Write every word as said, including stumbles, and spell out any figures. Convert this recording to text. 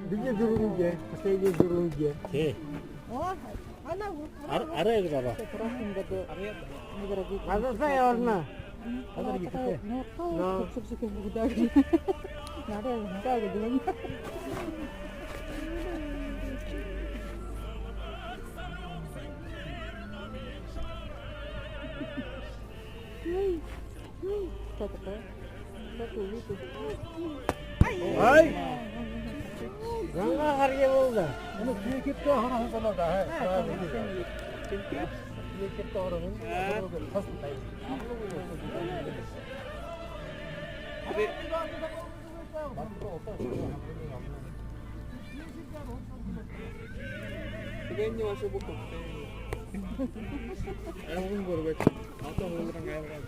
Бидэ дүрбэндэ, последний дүрбэндэ. Тээ. Ар-, арай гэжэ араа. Газарсаа орно. Газар ехэтэй. Но. Надаа гэжэ. Ай! Ганга харгы болоо. Энэ тиикэбтэ хороһон болоо даа. Тиикэбтэ хороһон. Тэгэ энэ ваше бүхэ. Айлган гөрбөд. Ата уулган айлган.